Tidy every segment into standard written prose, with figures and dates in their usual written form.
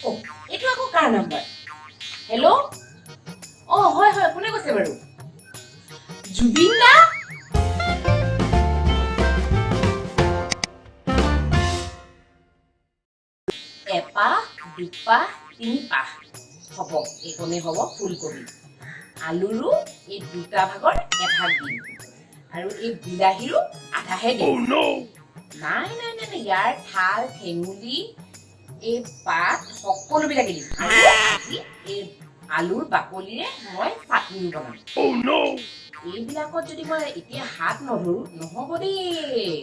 অ', এইটো আকৌ কাৰ number? Hello', অ' হয় হয়, কোনে কৈছে বাৰু? জুবিন দা? এপাহ দুপাহ তিনিপাহ হ'ব, এইকণেই হ'ব ফুলকবি। আলুৰো এই দুটা ভাগৰ এভাগ দিম আৰু এই বিলাহীৰো আধাহে দিম। নাই নাই নাই নাই, ইয়াৰ থাল ঠেঙুলি এই পাত সকলোবিলাকে দিম। আৰু আজি এই আলুৰ বাকলিৰে মই চাটনি বনাম। এইবিলাকত যদি মই এতিয়া হাত নধৰো নহ'ব দেই।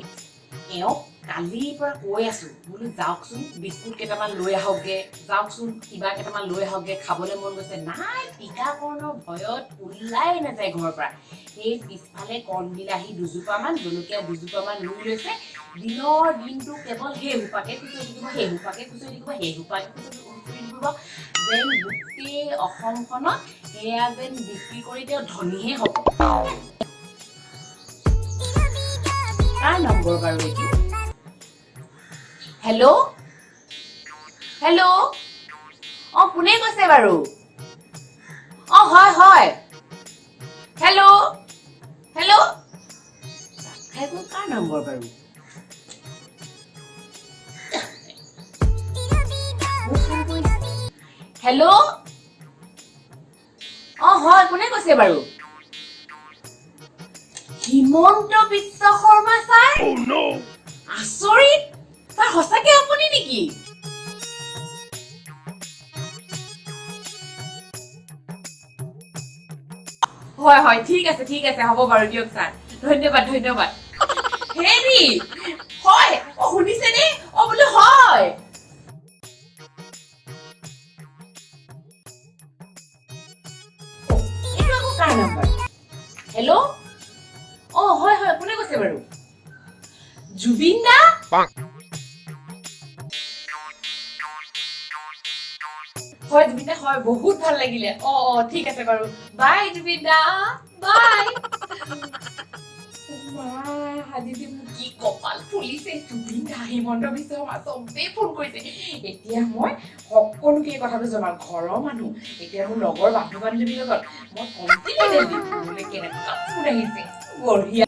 এওঁক কালিৰ পৰা কৈ আছো, বোলো যাওকচোন বিস্কুট কেইটামান লৈ আহকগে, যাওকচোন কিবা কেইটামান লৈ আহকগে, খাবলৈ মন গৈছে। নাই, টীকাকৰণৰ ভয়ত ওলাই নাযায় ঘৰৰ পৰা। সেই পিছফালে কণ বিলাহী দুজোপামান, জলকীয়া দুজোপামান ৰুই লৈছে। দিনৰ দিনটো কেৱল সেই সোপাকে খুচৰি থাকিব, সেই সোপাকে খুচৰি থাকিব, সেই সোপাকে খুচৰি থাকিব, যেন গোটেই অসমখনত সেয়া যেন বিক্ৰী কৰি তেওঁ ধনীহে হ'ব। কাৰ নম্বৰ বাৰু এইটো? হেল্ল' হেল্ল', অ' কোনে কৈছে বাৰু? অ' হয় হয়, হেল্ল' হেল্ল', সেইবোৰ কাৰ নম্বৰ বাৰু? হেল্ল', অ' হয়, কোনে কৈছে বাৰু? হিমন্ত বিশ্ব শৰ্মা ছাৰ? আচৰিত ছাৰ, সঁচাকে আপুনি নেকি? হয় হয়, ঠিক আছে ঠিক আছে, হ'ব বাৰু দিয়ক ছাৰ, ধন্যবাদ ধন্যবাদ। হেৰি হয়, অ শুনিছেনে? অ বোলো হয়। এইটো আকৌ কাৰ নাম্বাৰ? হেল্ল', অ হয় হয়, কোনে কৈছে বাৰু? জুবিন দা? হয় জুবিন দা, হয়, বহুত ভাল লাগিলে। অ অ ঠিক আছে বাৰু, বাই জুবিন দা, বাই। আজি যে মোৰ কি কপাল ফুলিছে, জুবিন দা, হিমন্ত বিশ্ব শৰ্মা চবেই ফোন কৰিছে। এতিয়া মই সকলোকে এই কথাটো জনাম, ঘৰৰ মানুহ, এতিয়া মোৰ লগৰ বন্ধু বান্ধৱীৰ লগত মই কমপ্লেইন দিম, মোলৈ কেনেকুৱা ফোন আহিছে, বঢ়িয়া।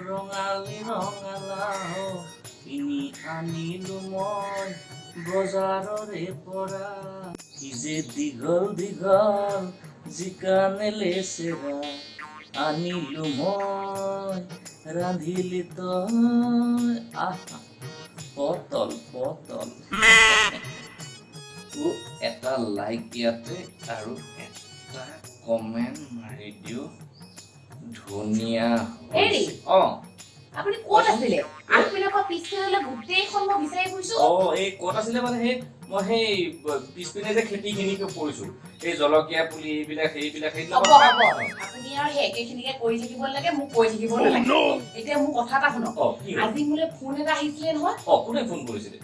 ৰঙালী ৰঙালাও কিনি আনিলো মই বজাৰৰে পৰা, কি যে দীঘল দীঘল জিকানে লেচেৰা আনিলো মই, ৰান্ধিলি তই আহা পটল পটল। এটা লাইক ইয়াতে আৰু এটা কমেণ্ট মাৰি দিওঁ, ধুনীয়া। অ আপুনি ক'ত আছিলে? আগপিনৰ পৰা পিছপিনলৈ গোটেইখন মই বিচাৰি ফুৰিছো। অ এই ক'ত আছিলে মানে, সেই মই সেই পিছপিনে যে খেতিখিনি কৰিছো, এই জলকীয়া পুলি এইবিলাক সেইবিলাক হ'ব হ'ব, আপুনি আৰু সেই একেখিনিকে কৰি থাকিব নালাগে, মোক কৈ থাকিব নালাগে। এতিয়া মোৰ কথা এটা শুনক, আজি মোলৈ ফোন এটা আহিছিলে নহয়। অ কোনে ফোন কৰিছিলে?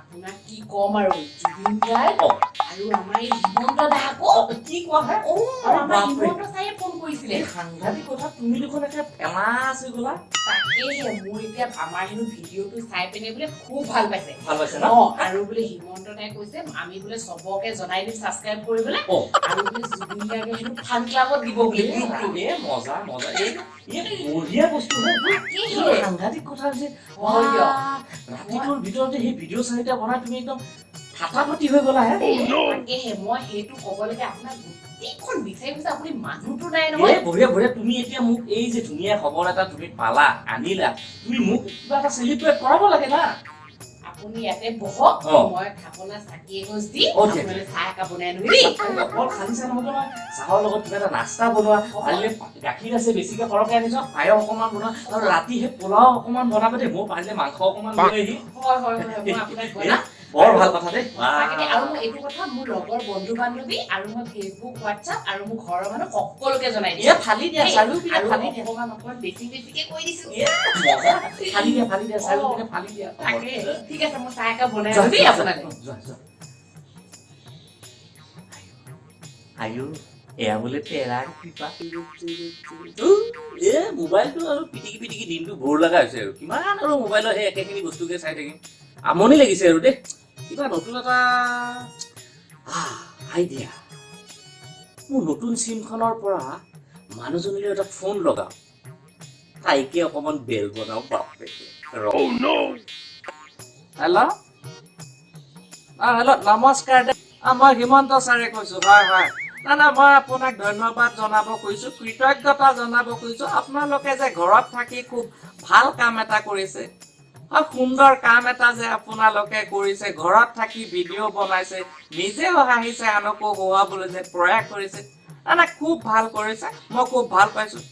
আপোনাক কি ক'ম আৰু, জুবিন গাৰ্গ আৰু আমাৰ এই হিমন্ত দা আকৌ। কি কোৱা হে? অ আমাৰ হিমন্ত ছাৰে ফোন কৰিছিলে। সাংঘাতিক কথা, তুমি দেখোন একে ফেমাছ হৈ গ'লা। তাকেহে, মোৰ এতিয়া আমাৰ হেনো ভিডিঅ'টো চাই পিনে বোলে খুব ভাল পাইছে। ভাল পাইছে ন? অ, আৰু বোলে হিমন্ত দাই কৈছে আমি বোলে চবকে জনাই দিম ছাবস্ক্ৰাইব কৰিবলৈ, আৰু বোলে জুবিন গাৰ্গে হেনো ফান ক্লাবত দিব বোলে গ্ৰুপটো। এ মজা মজা, এই বঢ়িয়া বস্তু হে। সাংঘাতিক কথা হৈছে। ৰাতিটোৰ ভিতৰতে সেই ভিডিঅ' চাৰিটা বনাই তুমি একদম ফাটাফাটি হৈ গ'লা হে। তাকেহে, মই সেইটো ক'বলৈকে আপোনাক গোটেইখন বিচাৰি ফুৰিছো, আপুনি মানুহটো নাই নহয়। বঢ়িয়া বঢ়িয়া, তুমি এতিয়া মোক এই যে ধুনীয়া খবৰ এটা তুমি পালা, আনিলা, তুমি মোক কিবা এটা চেলিব্ৰেট কৰাব লাগে না। আপুনি ইয়াতে বহক, মই থাপনা চাকি এগছ দি আপোনালৈ চাহ একাপ বনাই আনো দেই। অকল খালী চাহ নহ'ব নহয়, চাহৰ লগত কিবা এটা নাস্তা বনোৱা, পাৰিলে গাখীৰ আছে বেছিকে সৰহকে আনিছ, পায়স অকণমান বনোৱা, আৰু ৰাতি সেই পোলাও অকণমান বনাবা দেই, মোৰ পাৰিলে মাংস অকণমান লৈ আহি। হয় হয় হয়, মই আপোনাক বনাম। বৰ ভাল কথা দেই। আৰু মই এইটো কথা মোৰ লগৰ বন্ধু বান্ধৱী আৰু মই ফেচবুক, হোৱাটছআপ আৰু মোৰ ঘৰৰ মানুহ সকলোকে জনাই দিছো। ফালি দিয়া, চাৰিওপিনে ফালি দিয়া, অকণমান অকণমান বেছি বেছিকে কৈ দিছো। ফালি দিয়া, ফালি দিয়া, চাৰিওপিনে ফালি দিয়া। তাকে, ঠিক আছে, মই চাহ একাপ বনাই আনো দেই আপোনালৈ। আয়ো, এয়া বোলে তেৰাৰ কৃপা। এ মোবাইলটো আৰু পিটিকি পিটিকি দিনটো বৰ লগা হৈছে আৰু, কিমান আৰু মোবাইলৰ সেই একেখিনি বস্তুকে চাই থাকিম। আমনি লাগিছে আৰু দেই। কিবা নতুন এটা আইডিয়া। মোৰ নতুন চিমখনৰ পৰা মানুহজনীলৈ এটা ফোন লগাওঁ, তাইকে অকণমান বেল বনাওঁ। বাপেকে। হেল্ল', অঁ হেল্ল', নমস্কাৰ দে। মই হিমন্ত ছাৰে কৈছোঁ। হয় হয়, না না, মই আপোনাক ধন্যবাদ জনাব খুজিছোঁ, কৃতজ্ঞতা জনাব খুজিছোঁ। আপোনালোকে যে ঘৰত থাকি খুব ভাল কাম এটা কৰিছে, হয়, সুন্দৰ কাম এটা যে আপোনালোকে কৰিছে, ঘৰত থাকি ভিডিঅ' বনাইছে, নিজেও হাঁহিছে, আনকো হহুৱাবলৈ যে প্ৰয়াস কৰিছে, না না, খুব ভাল কৰিছে, মই খুব ভাল পাইছোঁ।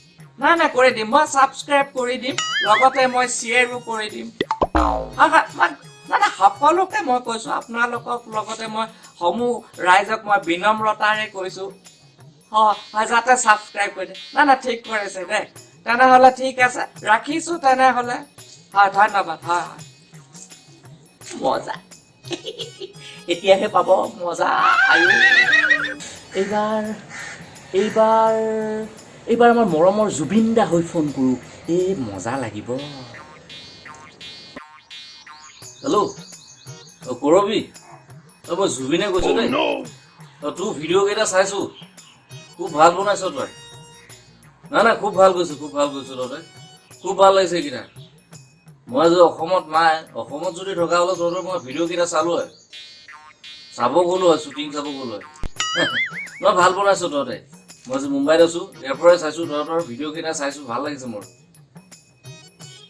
নাই নাই, কৰি দিম, মই ছাবস্ক্ৰাইব কৰি দিম, লগতে মই শ্বেয়াৰো কৰি দিম। হয় হয়, মই নাই নাই, সকলোকে মই কৈছোঁ, আপোনালোকক লগতে মই সমূহ ৰাইজক মই বিনম্ৰতাৰে কৈছোঁ, হয় হয়, যাতে ছাবস্ক্ৰাইব কৰি দিয়ে। নাই নাই, ঠিক কৰিছে দেই। তেনেহ'লে ঠিক আছে, ৰাখিছোঁ তেনেহ'লে। হয়, ধন্যবাদ। হয় হয়, মজা, এতিয়াহে পাব মজা। আৰু এইবাৰ এইবাৰ এইবাৰ আমাৰ মৰমৰ জুবিন দা হৈ ফোন কৰোঁ, এই মজা লাগিব। হেল্ল', অ কৰবি, অ মই জুবিনে কৈছোঁ দেই। অ তোৰ ভিডিঅ' কেইটা চাইছোঁ, খুব ভাল বনাইছ তই। নাই নাই, খুব ভাল কৈছোঁ, খুব ভাল কৈছোঁ তহঁতে, খুব ভাল লাগিছে এইকেইটা। মই যে অসমত নাই, অসমত যদি থকা হ'লে তহঁতৰ মই ভিডিঅ' কেইটা চালোঁ হয়, চাব গ'লো হয়, শ্বুটিং চাব গ'লো হয়। নহয়, ভাল বনাইছ তহঁতে। মই যে মুম্বাইত আছোঁ, ইয়াৰ পৰাই চাইছোঁ, তহঁতৰ ভিডিঅ' কেইটা চাইছোঁ, ভাল লাগিছে মোৰ।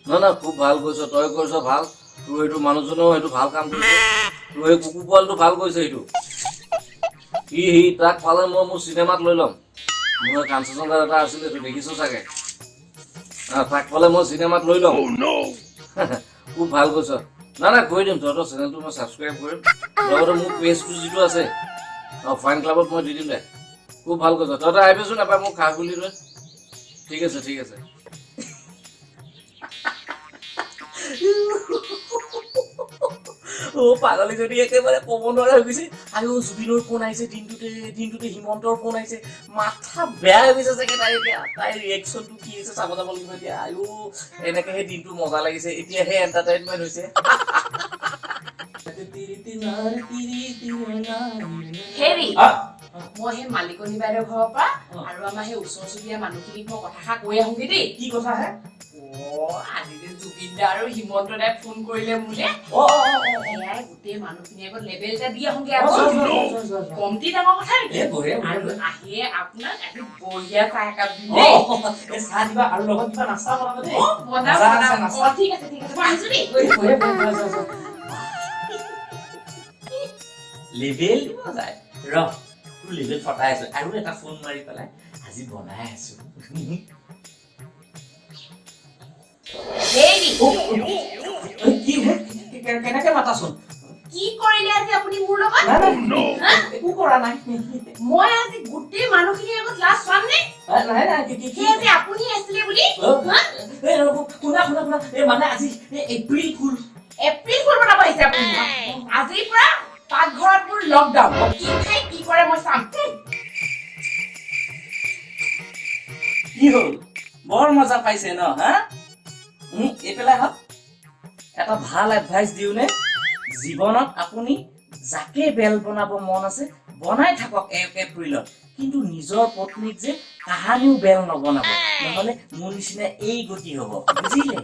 নহয় নহয়, খুব ভাল কৰিছ তই, কৰিছ ভাল। তোৰ সেইটো মানুহজনেও সেইটো ভাল কাম কৰিছে। তোৰ সেই কুকুৰ পোৱালিটো ভাল কৰিছে। সেইটো সি সি তাক পালে মই মোৰ চিনেমাত লৈ ল'ম। মোৰ কাঞ্চনজংঘা এটা আছিলে, তই দেখিছ চাগে। তাক পালে মই চিনেমাত লৈ ল'ম। খুব ভাল কৈছ। নাই নাই, কৰি দিম, তহঁতৰ চেনেলটো মই ছাবস্ক্ৰাইব কৰিম, লগতে মোৰ পেজটো যিটো আছে, অঁ, ফেন ক্লাবত মই দি দিম দে। খুব ভাল কৈছ। তহঁতে আহিবিচোন এবাৰ মোক খা খুলি লৈ। ঠিক আছে, ঠিক আছে। অ' পাগলীজনী একেবাৰে ক'ব নোৱাৰা হৈ গৈছে। আৰু জুবিনৰ ফোন আহিছে দিনটোতে, দিনটোতে হিমন্তৰ ফোন আহিছে, মাথা বেয়া হৈ গৈছে চাগে তাই। এতিয়া তাইৰ ৰিয়েকশ্যনটো কি হৈছে চাব যাব লাগিব এতিয়া। আয়ো, এনেকেহে দিনটো মজা লাগিছে, এতিয়াহে এণ্টাৰটেইনমেণ্ট হৈছে। হেৰি, মই সেই মালিকনী বাইদেউৰ ঘৰৰ পৰা আৰু আমাৰ সেই ওচৰ চুবুৰীয়া মানুহখিনিক মই কথাষাৰ কৈ আহোঁগে দেই। কি কথা হে? অ আজি যে জুবিন দা আৰু হিমন্ত দাই ফোন কৰিলে মোলে, সেয়াই গোটেই মানুহখিনিৰ আগত লেবেল এটা দি আহোঁগে আকৌ। কমটি ডাঙৰ কথা নেকি? আৰু আহিয়ে আপোনাক আজি বঢ়িয়া চাহ একাপ দিম দেই। চাহ দিবা আৰু লগত কিবা নাস্তা বনাবা দেই। অ, বনাম বনাম। অ, ঠিক আছে, ঠিক আছে, মই আহিছো দেই। লেবেল দিব যায় ৰ, তোৰ লেবেল ফটাই আছো আৰু এটা ফোন মাৰি পেলাই আজি বনাই আছো। হেৰি, কি হে, কেনেকে মাতাচোন? কি কৰিলে আজি আপুনি মোৰ লগত? একো কৰা নাই। মই আজি গোটেই মানুহখিনিৰ আগত লাজ পাম নে? নাই নাই, কি সেই আজি আপুনি আছিলে বুলি। শুনা শুনা শুনা, এই মানে আজি এপ্ৰিল ফুল। এপ্ৰিল ফুল বনাব আহিছে আপুনি? আজিৰ পৰা পাকঘৰত মোৰ লকডাউন। কি খাই কি কৰে মই চাম। কি হ'ল, বৰ মজা পাইছে ন? হা, এইফালে আহক, এটা ভাল এডভাইচ দিওঁনে? জীৱনত আপুনি যাকে বেল বনাব মন আছে বনাই থাকক 1 এপ্ৰিলত, কিন্তু নিজৰ পত্নীক যে কাহানিও বেল নবনাব, নহ'লে মোৰ নিচিনা এই গতি হ'ব, বুজিলে?